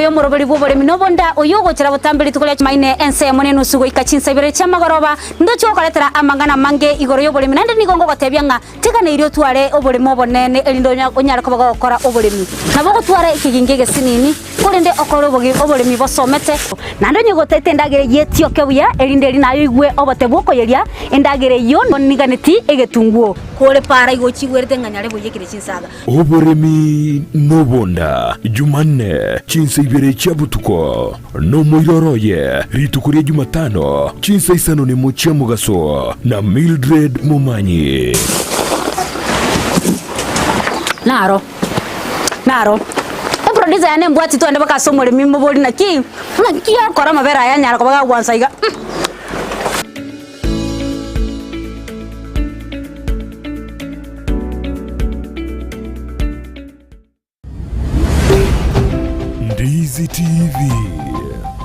y'omoroberi bw'oboremi na obonda, oyio ogochera botambe rituko ria Chumaine ensemo nenusu goika chinsa ibere chi'amagoroba, ndoche gokoretera amang'ana amange igoro y'oboremi, naende nigo ngogotebia ng'a teganeirie otware oboremo obonene erinde onyare koba gogokora oboremi. Nabo ogotwara ekegingi egesinini, korende okore oboremi bosomete. Naende onye gotete endagera eyio etioke buya, erinde eri naye oigwe obote bw'okoyeria endagera eyio oniganeti egetunguo. Kore para igo ochigwerete ng'a nyare boiyekire chinsaga. Oboremi nobonda, Jumanne, chinsa ibere chia botuko, nomoiroro oye, rituko ria Jumatano, chinsa isano nemo chia mogaso, na Mildred Momanyi. Naro, naro. Eproducer yane embwati twende mpaka ase omoremi mobori naki, naki akora amabere aya anyara koba gagwansa iga. Ndizi TV,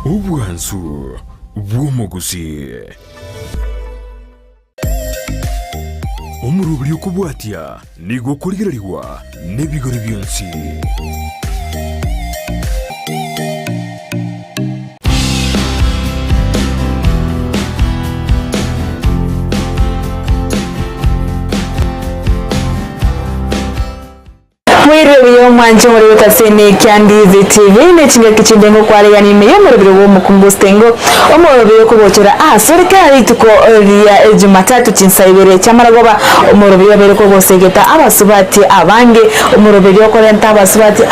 obwansu bw'omogusii. Omoroberi okobwatia nigo okorigererigwa nebigori bionsi. Moirwe buya omwanche omorwete ase enekia Ndizi TV ne chingaki chinde ngokwaregania ime y'omorobiro bw'omokungu Stengo omorobio okogochera asore kera rituko ria Jumatatu chinsa ibere chiamaragoba omorobio obeire kogosegeta abasubati abange omoroberi okorenta abasubati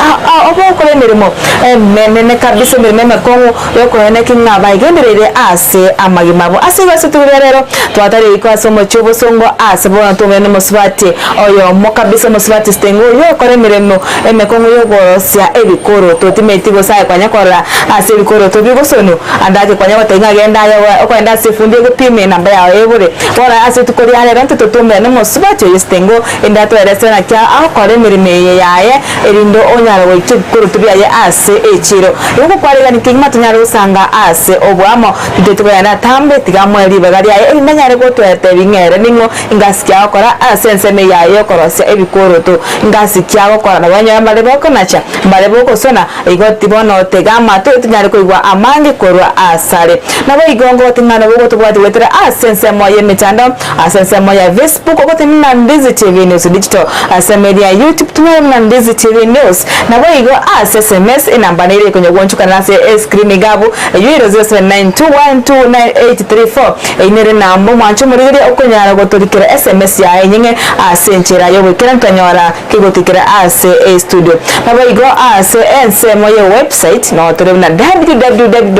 obokora emeremo emenene kabisa emeremo emekong'u yokoeneki ng'a baegendereire ase amagima abo. Ase igo ase rituko ria rero twatare riko ase omochie obosongo ase bono twomene nomosubati oyomo kabisa omosubati Stengo oyio okora emeremo emekong'u yokorosia ebikoroto timeti gose aye kwanya korora ase ebikoroto bigosonwa ande ake kwanya gotebia ng'a genda aye okoenda ase efundi egopime enamba yao ebore. Bono ase rituko ria rero intwe totwomerane nomosubati oyio Stengo ende atoerese naki agokora emeremo eye yaye erinde onyare goikia ebikoroto biaye ase echiiro. Igo gokwaregania kegima tonyare gosanga ase oboamo, intwe tikoyana atambe, tiga amoe ribaga riaye, erinde anyare gotwetebia ng'a ere ning'o, ingasi ki agokora ase ensemo yaye y'okorosia ebikoroto, ingasi ki agokora. Nabo onyore mbare bokonacha, mbare bogosona, igo bono tega amato tonyare koigwa amange korwa asare. Naboigo ngogote ng'a nabo ogotobwatia goetera ase ensemo y'emetandao, Ase ensemo ya Facebook ogote buna Ndizi TV News Digital, ase emeeri ya YouTube tonyore buna Ndizi TV News. Naboigo ase SMS enamba nere ekonya gwonchokana ase escreen iga abwo eyio ere 0792129834. Eyio nere enamba omwanche omorigereria okonyara gotorikera SMS yaye enyeng'e ase enchera yogoikeranu twanyora kegotikera ase estudio. Naboigo ase ensemo ye website noo tore buna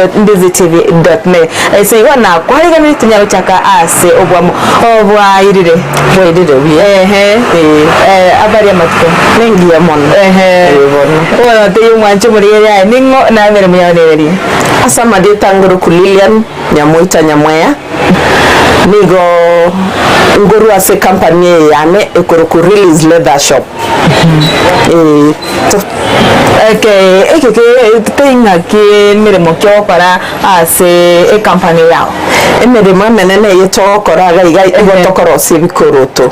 www.ndizitv.net. Ase igo nakwariganirie tonyare gochaka ase obwamo obwairire. Bwairire buya. Ehe. Ee. Habari y'amatuko? Nengiya mono. Ehe. Ee bono. Bono otebie omwanche omorigereria aye ning'o na emeremo yao nereria? Ase amarieta ngoroku Lilian Nyamoita Nyamweya, nigo ngorwa ase ecompany eye yane ekorokwa Release Leather Shop. Ee, to- Okay, eke ke tei ng'aki emeremo ki ogokora ase ecompany yao? Emeremo emenene eye togokora iga iga igo tokorosia ebikoroto.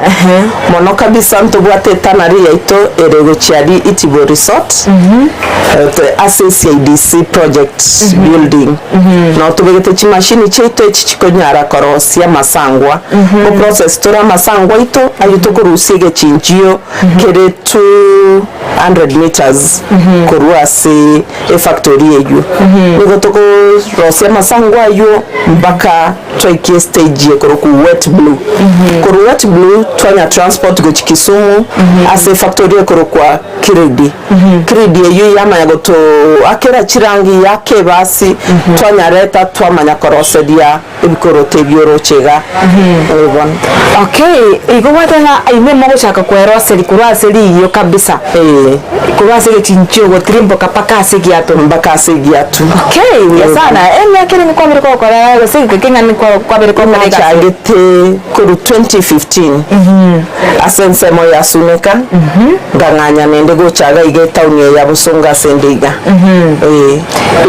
Mono kabisa ntobwate etanari yaito ere gochia aria Itibo Resort, ase CIDC project building. Noo tobegete chimashini chiaito echi chikonyara korosia amasangwa. Go process tore amasangwa aito ayio tokorusia egechinchio kere 200 metres korwa ase efactory eyio. Nigo tokorosia amasangwa ayio mpaka twaikia estage ekorokwa wet blue. Korwa wet blue twanya transport gochia Kisumu ase efactory ekorokwa Kiridi. Kiridi eyio yamanya gotoakera chirangi yaka ebasi, twanyareta twamanya koroseria ebikoroto ebio oroche iga. Ee bono. Okay, igo gwateba ng'a inwe mogochaka kweroseria korwa ase riiyo kabisa, Ee. korwa ase egechinchio gotirimboka mpaka ase egiato. Mpaka ase egiato. Okay, buya sana. Emiaka erenge kwabere kogokora gose egeka keng'ana kwabere kogokora egasi eye? Nachagete korwa 2015 ase ensemo ya Suneka, nkang'anya naende gocha iga iga etaoni eye ya Bosongo ase ende iga. Ee.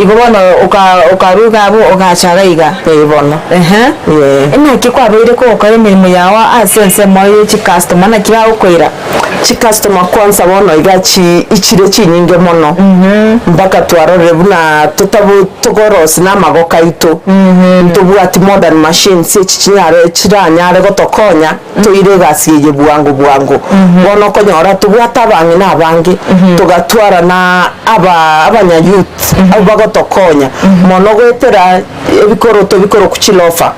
Igo bono oka okarwa iga abwo ogacha iga iga? Ee bono. Ehe. Ee. Naki kwabeire kogokora emeremo yao? yao ase ensemo ye chicustomer naki bagokoira? Chicustomer kwanza bono iga chi ichire chinyinge mono mpaka twarorire buna totabu tokorosia na amagoko aito ntobwati modern machines echi chinyare chiranyare gotokonya toire egasi eye bwango bwango. Bono okonyora tobwate abang'ina abange togatwara na aba abanya youth abwo bagotokonya mono goetera Ebikoroto bikorokwa chilofa,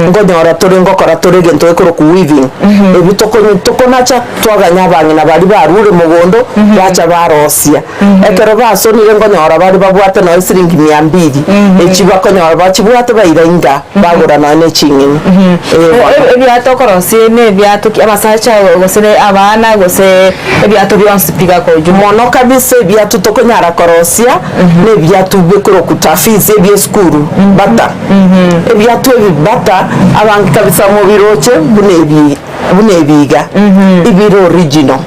nkonyora tore ngokora tore egento gekorokwa weaving, ebi tokonyu tokonacha twaganya abang'ina baria barure mogondo bacha barosia. Ekero basonire nkonyora bare babwate nonya siringi mia mbili, echi bakonyora bachibwate baira inga bagora nonya ne ching'eni. Ee bono. Ebiato okorosia ne ebiato ki abasacha gose ne abana gose ebiato bionsi pi gakojumia? Mono kabisa ebiato tokonyara korosia. Nebiatu bikorokwa tafis ebi'esukuru bata. Ebiatu ebi bata abange kabisa mobiroche buna ebi buna ebiiga ibire original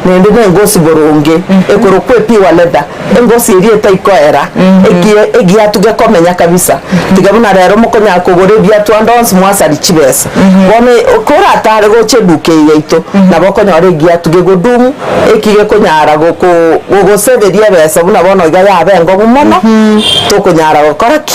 naende na engosi boronge ekorokwa epure leather engosi eria etaikoera ekie egiatu gekomenya kabisa tiga buna rero mokonyara kogora ebiatu ande onsi mwasari chibesa bono koratare gocha eduka eye yaito nabo okonyora egiatu gegodumu Eki gekonyara gogoseberia ebesa buna bono iga yabe enkong'u mono, tokonyara gokora ki?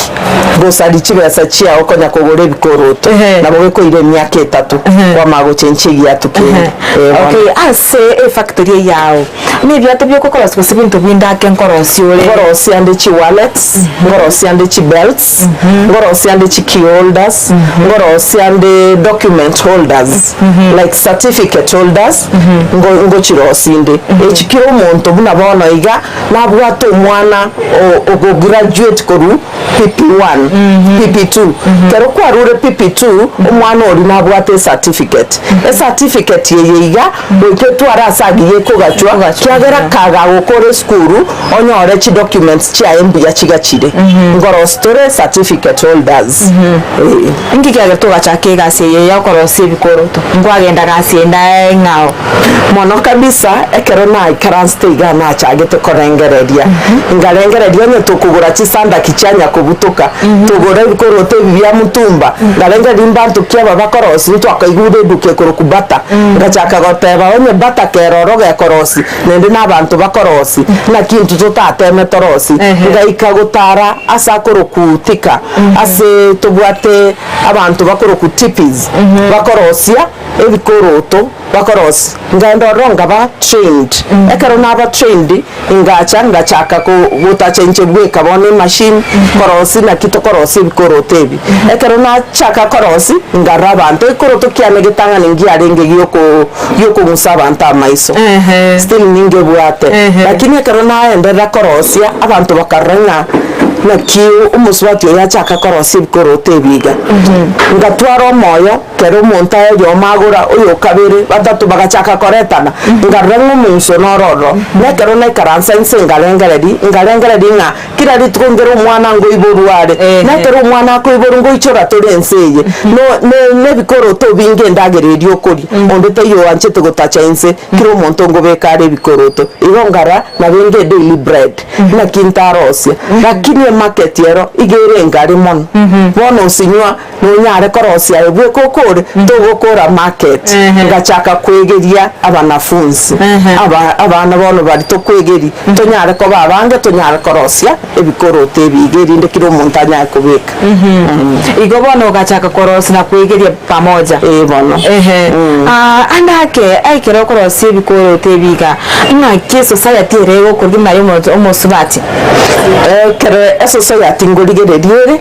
Gosaria chibesa chiao konya kogora ebikoroto, nabo gekoira emiaka etato kwamanya gochenchia egiatu kende. Ee bono. Okay, ase efactory eye yao, nebiato biokokorosia gose ebinto binde ake nkorosia ore? Nkorosia ande chiwallets, nkorosia ande chibelts, nkorosia ande chikey holders, nkorosia ande document holders. like certificate holders ngo- ngochirosia inde. Echi kera omonto buna bono iga nabwate omwana o- ogograduate korwa PP1, PP2. Kero kwarure PP2, omwana oria nabwate ecertificate. Ecertificate eye iga goika etware ase agiya ekogachwa kiagera kagagokora esukuru onyore chidocuments chiaye mbuya chigachire. Nkorosia tore certificate holders. Eh. Inki kiagera togachaka egasi eye y'okorosia ebikoroto? Nkwagenda gasi ende eng'ao. Mono kabisa, ekero naikaransete igaa nachagete korengereria, nkarengereria onye tokogora chisandaki chia nyakobutoka, togore ebikoroto ebi bia mutumba, nkarengereria mbanto ki aba bakorosia, ntwakaigure eduka ekorokwa Bata, ngachaka goteba onye Bata kere oro gekorosia, naende na abanto bakorosia, naki intwe totateme torosie? Ngaika gotara ase akorokwa Thika, ase tobwate abanto bakorokwa tipis, bakorosia ebikoroto, bakorosia. Nkaenda ororo nkaba trained. Ekero naba trained, ngacha ngachaka ko gotacha inche bweka bono emachine, korosia naki tokorosia ebikoroto ebi. Ekero nachaka korosia, nkarora abanto, ekoroto kiane getang'ani ngiarenge gioko giokong'usa abanto amaiso, still ningebwate. Lakini ekero naenderera korosia, abanto bakarora ng'a naki omosubati oyo achaka korosia ebikoroto ebi iga. Ngatwara omoyo, kera omonto aye oyomo agora, oyo okabere, batato bagachaka koretana, nkarora ng'a omong'uso noro ororo. Na ekero naikaransa inse nkarengereria, nkarengereria ng'a Kera rituko nkere omwana nkoiborwa are, na ekero omwana akoiborwa ngoichora tore ense eye, no ne nebikoroto binge endagera eria okoria, onde taiyo oanchete gotacha inse, kera omonto ngobeka are ebikoroto. Igo nkarora nabo enge daily bread, naki ntarosia. Lakini emarket ero iga ere engare mono. Bono osinywa Nonyare korosia aye bweka okore, togokora market. Ngachaka kwegeria abanafunsi aba abana bono baria tokwegeria, tonyare koba abange tonyare korosia ebikoroto ebi iga erinde kera omonto anyare kobeka. Igo bono ogachaka korosia na kwegeria pamoja. Ee bono. Ehe. Ah, ande ake ekero okorosia ebikoroto ebi iga, ng'aki esociety ere egokoria buna aye omonto omosubati? Ekero esociety ngorigereria ere,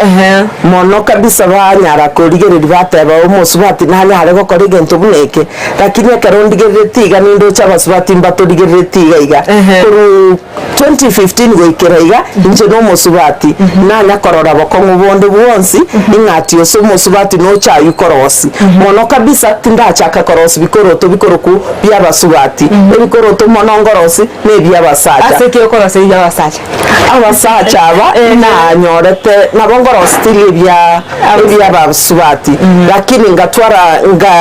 Mono kabisa banyara korigereria bateba, Omosubati nanyare gokora egento buna eke? Lakini ekero ndigereretie iga nindoche abasubati mbatorigereretie iga iga. Korwa 2015 goikera iga, inche nomosubati, nanya korora bokong'u bonde bwonsi, ing'ati ase omosubati noche aywo korosi. Mono kabisa tindachaka korosi bikoroto bikoroku bi'abasubati, ebikoroto mono nkorosi nebi'abasacha. Ase ki okorosia ebi'abasacha? Abasacha aba nanyorete nabo nkorosia tiri ebia ebi'abasacha. abasubati lakini ngatwara nga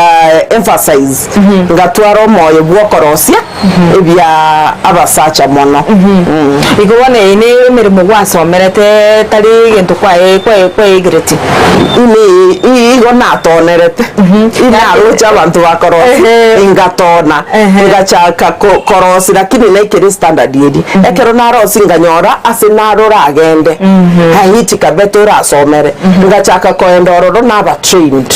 emphasize ngatwara omoyo bw'okorosia ebia abasacha mono. Igo bono eye ne emeremo gwasomerete tari egento kwaye kwaye kwaegereti. Ime igo natonerete, inaroche abanto bakorosia, ingatona, ngachaka ko- korosia lakini naikire standard eria. Ekero narosia nkanyora ase naroragende, haitika better orasomere. Ngachaka koenda ororo naba trained,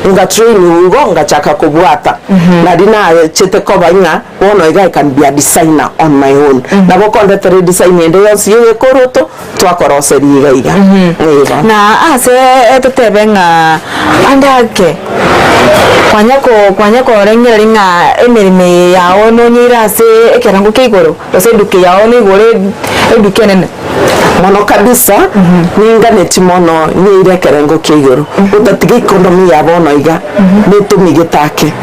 ngatrainiwa igo ngachaka kobwata. Nari nachete koba ng'a bono iga I can be a designer on my own. Nabo okondetera edesign ende yonsi ya egekoroto, twakoroseria iga iga. Igo. Na ase totebe ng'a ande ake kwanya ko kwanya korengereria ng'a emeremo eye yao nonyeire ase ekerengo kia igoro, gose eduka yao niigore eduka enene. Mono kabisa, ninganeti mono nyeire ekerengo kia igoro, otatiga economy ya bono iga netomigete ake,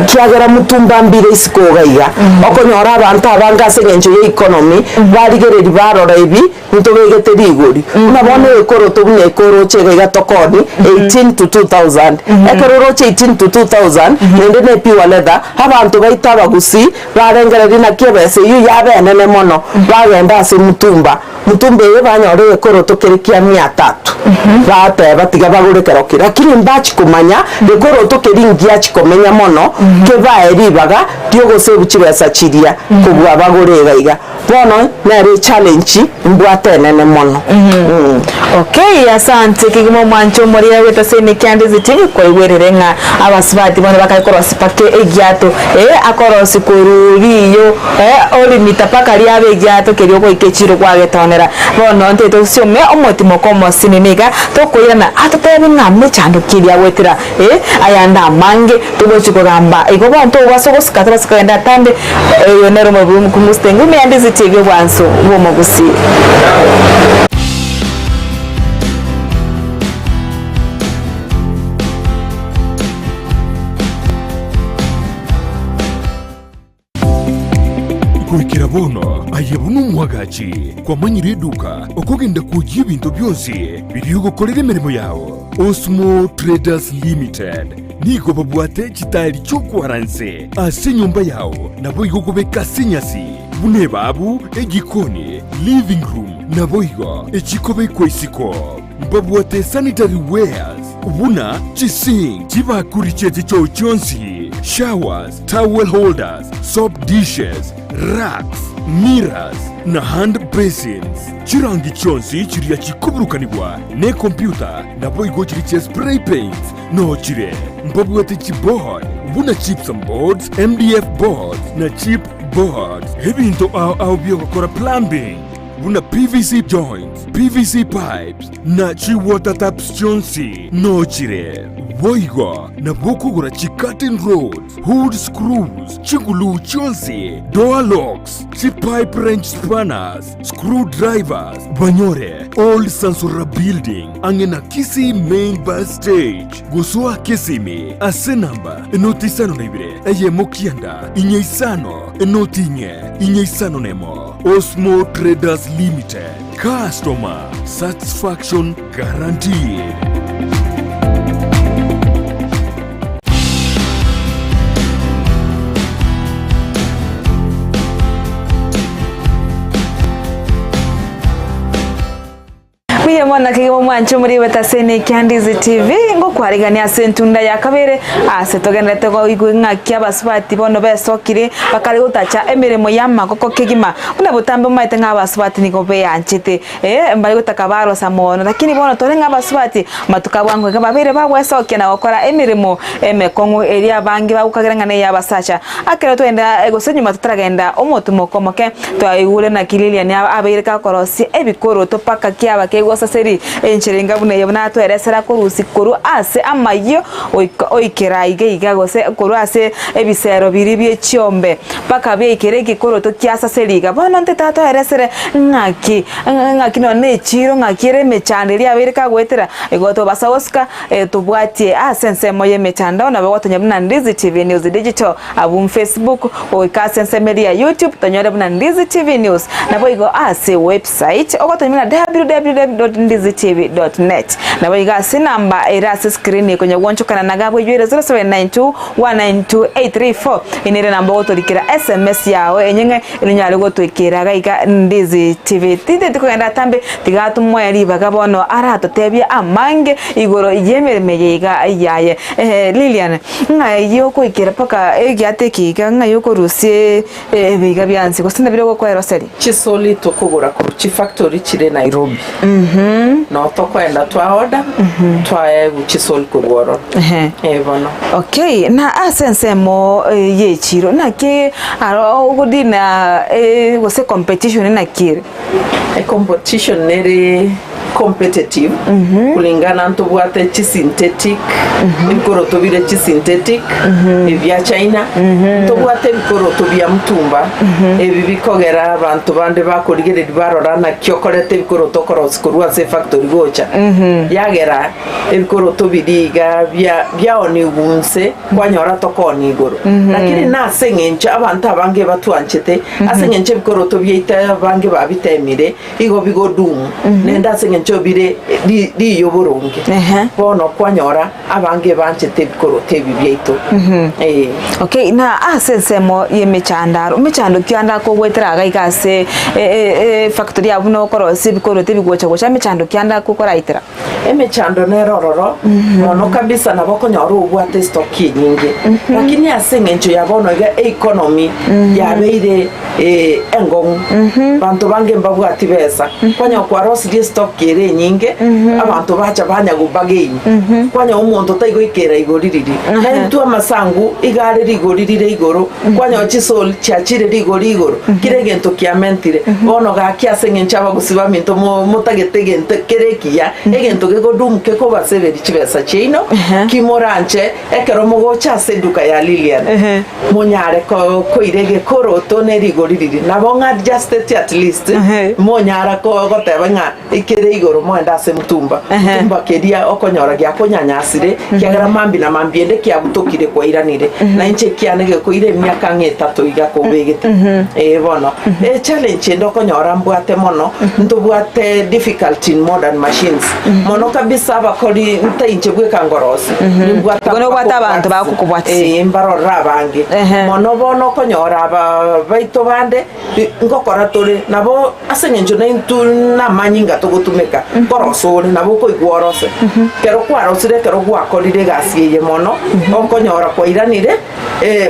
kiagera mutumba mbire isiko iga iga, okonyora abanto abange ase eng'encho ya economy, barigereria barora ebi ntobegete rigori. Buna bono egekoroto buna ekoroche iga iga tokoni 18 to 2000, ekero oroche 18 to 2000 naende ne pure leather, abanto baito abagusii Barengereria naki ebesa eyio yaba enene mono, bagenda ase mutumba. Mutumba eye banyora egekoroto kere kia mia tatu. Bateba tiga bagore kero keria. Lakini mbachi komanya gekoroto keria ngiachi komenya mono, kebae ribaga ri'ogosebu chibesa chiria kobua bagore iga iga. Bono nere echallenge mbwate enene mono. Okay, asante kegima omwancho omoria goeta ase emeki ande ziti kwaigwerire ng'a abasubati bono bakare korosi paka egiato eh akorosi korwa riyo eh orimita paka riaba egiato keria ogoika echiro kwagetonera. Bono ntete tosiome omotimoka omosinini iga tokoirana atotebie ng'a mechando ki eria agoetera eh ayande amange togochi kogamba igo bono tobasa gosika tobasa kogenda atambe Oyo nere omorubi omokungu Stengu ime ya Ndizi TV obwanso bw'omogusii. Goikera bono aye buna omwagachi kwamanyire eduka okogenda kwoyia ebinto bionsi biria ogokorera emeremo yao. Osmo Traders Limited Nigo babwate chitaeri chi'okwara inse ase enyomba yao, naboigo kobeka ase enyasi, buna ebaabu, egikoni, living room, naboigo echikobekwa isiko. Mbabwate sanitary wares buna chisink, chibakuri chie chichoo chionsi, showers, towel holders, soap dishes, racks, mirrors, na hand basins. Chirangi chionsi chiria chikoburukanigwa nekompyuta, naboigo chiria chia spray paints, Nochire mbabwate chiboard buna gypsum boards, MDF boards na chip boards. Ebinto ao ao bi'ogokora plumbing buna PVC joints, PVC pipes na chi water taps chionsi nochire. Boigo nabo okogora chi curtain rods, hood screws, chiguluu chionsi, door locks, chi pipe wrench spanners, screw drivers, banyore Old Sansora Building ang'e na Kisii Main Bus Stage gosoa Kisimi ase namba enoti isano na ibere eyemo kianda inye isano enoti inye inye isano na emo. Osmo Traders Limited, customer satisfaction guaranteed. Buya mono kegima omwanche omoriibete ase Enekia Ndizi TV, ngokwarigania ase entunda ya kabere ase togenderete koigwa ng'aki abasubati bono besokire bakare gotacha emeremo y'amagoko kegima. Buna botambe omanyete ng'a abasubati nigo beanchete eh mbare gotaka barosa mono lakini bono tore ng'a abasubati amatuko abwango iga babeire bagwesokia na gokora emeremo emekong'u eria abange bagokagera ng'a neye abasacha. Ekero twagenda gose nyuma totaragenda omotimoko omoke, twaigure naki Lilian abeire gakorosia ebikoroto mpaka kiaba kegosaseri enchera enga buna eye buna atweresera korusia korwa ase amayio goika oikera iga iga gose korwa ase ebisero biria bie chiombe mpaka biaikera egekoroto kiasaseri iga. Bono intwe tatoeresere ng'aki ng'aki nonye na echiro ng'aki ere emechando eria abeire kagoetera igo tobasa gosika Tobwatie ase ensemo y'emetandao nabo gotonya buna Ndizi TV News Digital abwo Facebook, goika ase ensemo eria ya YouTube tonyore buna Ndizi TV News, naboigo ase website ogotonya buna www. www.ndizitv.net. Naboigo ase enamba ere ase escreen ekonya gwonchokana na gabwo eywo ere 0792 192 834. Eye nere enamba ogotorikera sms yao enyeng'e Nonyare gotoikera iga iga Ndizi TV. Tinteti kogenda atambe, tiga tomoe ribaga bono aratotebie amange igoro y'emeremo eye iga yaye. Eeh Lilian, ng'ai okoikera mpaka egiato eke iga, ng'ai okorusia ebiga biansi gose nabire ogokoeroseria? Chisoli tokogora korwa chifactory chire Nairobi. Noo tokoenda twa order twaegwa chisoli korwa ororo. Eh bono. Okay, na ase ensemo y'echiro naki aro ogodina gose competition naki ere? Ecompetition nere competitive kulingana ntobwate chisynthetic ebikoroto bire chisynthetic ebia China ntobwate ebikoroto bia mtumba ebi bikogera abanto bande bakorigereria barora naki okoreta ebikoroto okorosia korwa ase efactory gocha yagera ebikoroto biria iga bia biaonigwa inse kwanyora tokooni igoro lakini nase eng'encho abanto abange batwanchete ase eng'encho ebikoroto biaito abange babitemire Igo bigodumu, naende ase engencho bire ri- riiyo boronge. Ehe. Bono kwanyora abange banchete ebikoroto ebi biaito. Eh. Okay, na ase ensemo y'emechando aro, emechando ki ande akogwetera iga iga ase e- e- efactory abwo buna okorosia ebikoroto ebigocha gocha emechando ki ande akokoraetera? Emechando nere ororo mono kabisa nabo okonyora obwate estock enyinge lakini ase eng'encho ya bono iga economy yabeire engong'u banto bange mbabwati besa kwanyora kwarosirie estock ere enyinge abanto bacha banya gobagain kwanyora omonto taigoikera igori riria na intwe amasangu iga are rigori rire igoro Kwanyora chisoli chiachire rigori igoro, kera egento kiamentire. Bono gaki ase engencho abagusi baminto motagete egento kere ekiya, egento gegodumu kekobaseberia chibesa chiaino, ki moranche ekero mogocha ase eduka ya Lilian, monyare koira egekoroto ne rigori riria. Nabo ng'adjusteti at least, monyara goteba ng'a Ekere igoro moende ase mtumba, mtumba keria okonyora giakonyanyasire, ekiagera mambia na mambia ende kiabutokire kwairanire, na inche ekiane gekoira emiaka ang'e etato iga kobegete. Ee bono, echallenge ende okonyora mbwate mono, ntobwate difficulty in modern machines, mono kabisa abakori ntainche bweka ngorosi, nimbwate Igo nobwate abanto bagokobwatisia. Ee, mbarorere abange. Mono bono okonyora aba baito bande. Ngokora tore nabo ase engencho naintwe namanyinga togotumeka nkorosa ore nabo okoigwa orose. Ekero kwarosire ekero gwakorire egasi eye mono, okonyora kwairanire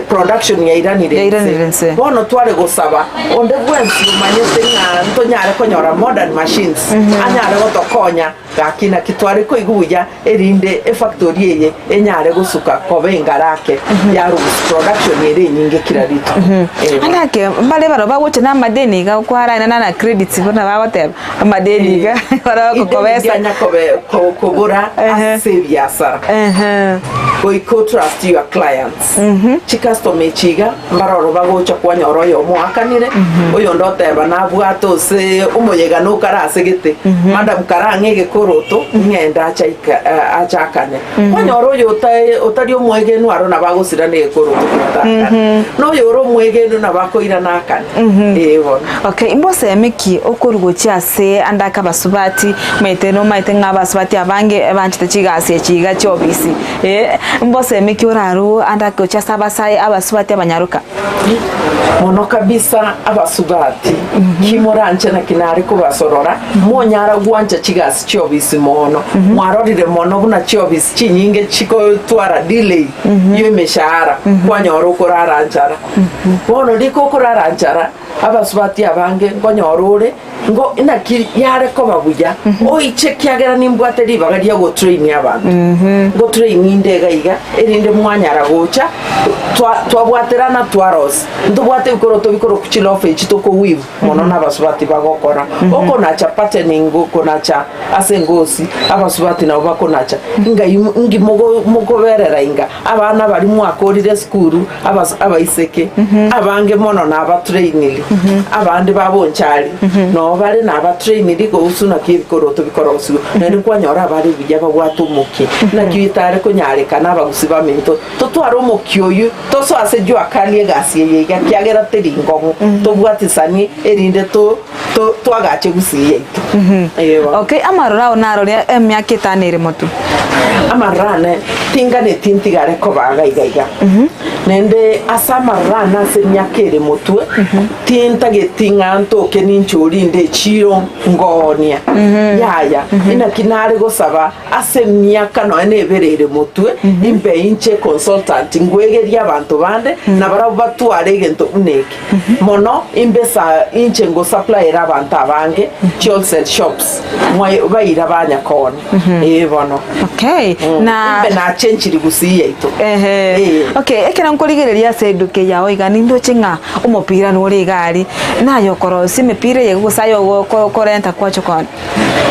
production yairanire Yairanire inse. inse. Bono tware gosaba onde bwensi omanyete ng'a ntonyare konyora modern machines anyare gotokonya Gaki naki tware koigwa buya erinde efactory eye enyare gosuka koba engare ake yarugusu production ere enyinge kira rituko. Eh, bono. Anake mbare barabwo bagocha na amadeni iga kwaraenana na credits buna bagoteba amadeni iga bara Ideni bagokobesa. ndianya kobe ko- kobora Ehe. ase ebiasara. Ehe. Goika otrust your clients. Chicustomer echi iga mbaroro bagocha kwanyora oyomo oakanire, oyonde oteba nabwate ose omoyega nokare ase gete, madam karang'e egekoroto ng'ende achaika ache akane. Kwanyora oyo otae otari omwegenwa aro nabo agosira na egekoroto keria Na oyo ore omwegenwa nabo akoirana akane. Ee bono. Okay, mbosemi ki okorwa gochia ase ande ake abasubati, omanyete nomaete ng'a abasubati abange ebanchete chigasi echi iga chiobisi. Ee, mbosemi ki orarue ande ake gochia ase abasae abasubati abanyaroka? Mono kabisa abasubati, ki moranche naki nare kobasorora, monyara gwancha chigasi chiobisi mono. Mwarorire mono buna chiobisi chinyinge chigotwara delay y'emeshahara, kwanyora okorara nchara. Bono rika okorara nchara, abasubati abange nkonyora ore Ngo inaki yare koba buya oiche ekiagera nimbwate ribaga ria gotrain abanto. Ngotrain inde iga iga erinde mwanyara gocha twa twabwaterana twarosia. Ntobwate ebikoroto bikorokwa chilofa echi tokoweave mono na abasubati bagokora. Okonacha patterning gokonacha ase engosi abasubati nabo bakonacha. Ngai ngi mogo mokoberera inga abana baria mwakorire esukuru abas abaiseke abange mono nabatrainiri abande babonchari noo. bare nabatrainiri gousu naki ebikoroto bikorosigwa, naende kwanyora abare buya babwate omokia. Naki bitare konyarekana abagusi baminto totware omokia oyio, tosoe ase jua kali egasi eye iga, ekiagera teri nkong'u, tobwatisanie erinde to to twagache gusii yaito. Ee bono. Okay, amaroro ao narore emiaka etano ere motwe. Amaroro ane tinganeti ntigare koba iga iga iga, naende ase amaroro ane ase emiaka ere motwe, tintageti ng'a ntoke ninche orinde echiro ngoonia, yaya, inaki nare gosaba ase emiaka nonya na ebere ere motwe, imbe inche consultant ngwegerie abanto bande, na barabwo batware egento buna eke. Mono imbe sa inche ngosupplyera abanto abange chiwholesale shops mwa baira banya koonia. Ee bono. Okay. Na Imbe nachenchiri gusii yaito. Ehe. Ee. Okay, ekero nkorigereria ase eduka eye yao iga nindoche ng'a omopira nore iga aria, naye okorosia emepira eye gose aye ogo okorenta kwacha koonia?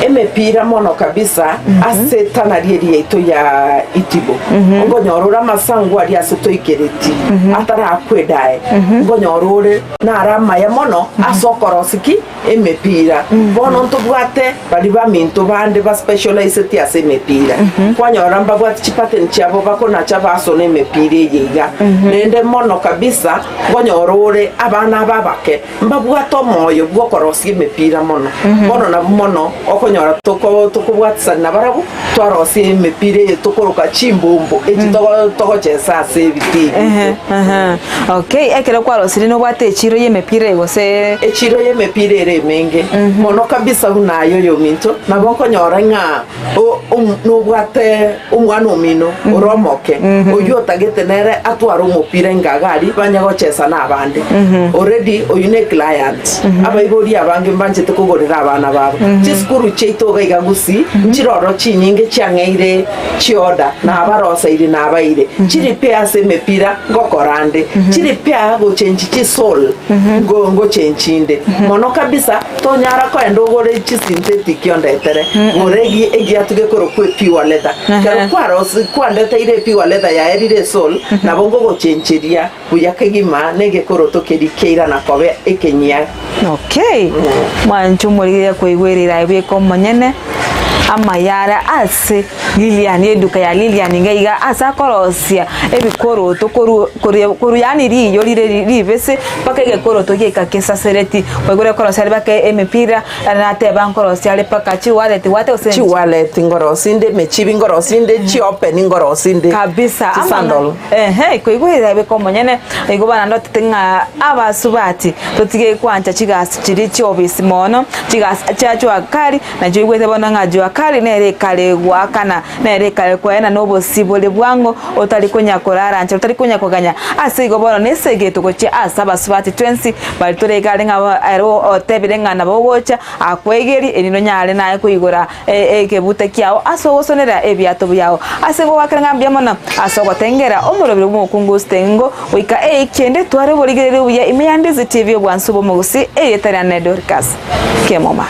Emepira mono kabisa ase etanari eria yaito ya Itibo. Nkonyora ore amasangu aria ase toikereti atarakwe dae. Nkonyora ore nare amaya mono ase okorosia ki? Emepira. Bono ntobwate baria baminto bande ba specialiseti ase emepira. Kwanyora mbabwate chipattern chiabo bakonacha basona emepira eye iga. Naende mono kabisa nkonyora ore abana aba abake Mbabwate omoyo bw'okorosia emepira mono. Bono nabwo mono okonyora toko tokobwatisana nabarabwo, twarosia emepira eye tokoroka chimbombo echi togo togochesa ase ebitii Ehe, biaito. ehe. Okay, ekero kwarosirie nobwate echiro y'emepira eye gose Echiro y'emepira ere emenge mono kabisa buna aye oyominto, nabo okonyora ng'a o- om nobwate omwana omino ore omoke, oyio otagete nere atware omopira inga iga aria banye gochesa na abande. Already oyio ne client. Abaibori abange mbanchete kogorera abana babo. Chisukuru chiaito iga iga Gusii, nchiroro chinyinge chiang'eire chioda, na abaroseiri na abaire. Chiri ase emepira ngokora ande, chiri gochenchi chisole ngo ngochenchi inde. Mono kabisa. Tonyara koenda ogore chisynthetic ondetere, gora egi egiatu gekorokwa epure leather. Ekero kwarosi kwandeteire epure leather yaerire esole, nabo ngogochencheria buya kegima na egekoroto keria kiairana koba ekenyia. Okay, mwanche omorigereria koigwera aye bweka omonyene amaya are ase Lilian eduka ya Lilian iga iga ase akorosia ebikoroto korwa korwa korwa yaani riyo rire ribese mpaka egekoroto giaika kesasereti, kwaigure korosia are mpaka emepira, nateba nkorosia are mpaka chiwaleti gwate gose Chiwaleti nkorosia inde, emechibi nkorosia inde, chiopen nkorosia inde, kabisa chisandal. Ehe, koigwera ebeka omonyene, igo bana ndotete ng'a abasubati totige kwancha chigasi chiria chiobisi mono, chigasi chia jua kali. Nainche oigwete bono ng'a jua kali nere ekare goakana, nere ekare koena nobosibore bwango, otari konya korara nchera, otari konya koganya. Ase igo bono nesegeto gochia ase abasubati twensi baria tore iga are ng'a ere otebire ng'a nabo ogocha akwegerie, erinde onyare naye koigora ekebute kiao ase ogosonera ebiato biao. Ase igo goakera ng'a mbuya mono ase ogotengera omoroberi bw'omokungu Ostengo goika eikende tware oborigereria obuya ime ya Ndizi TV obwansu bw'omogusii erieta riane Dorcas Kemuma.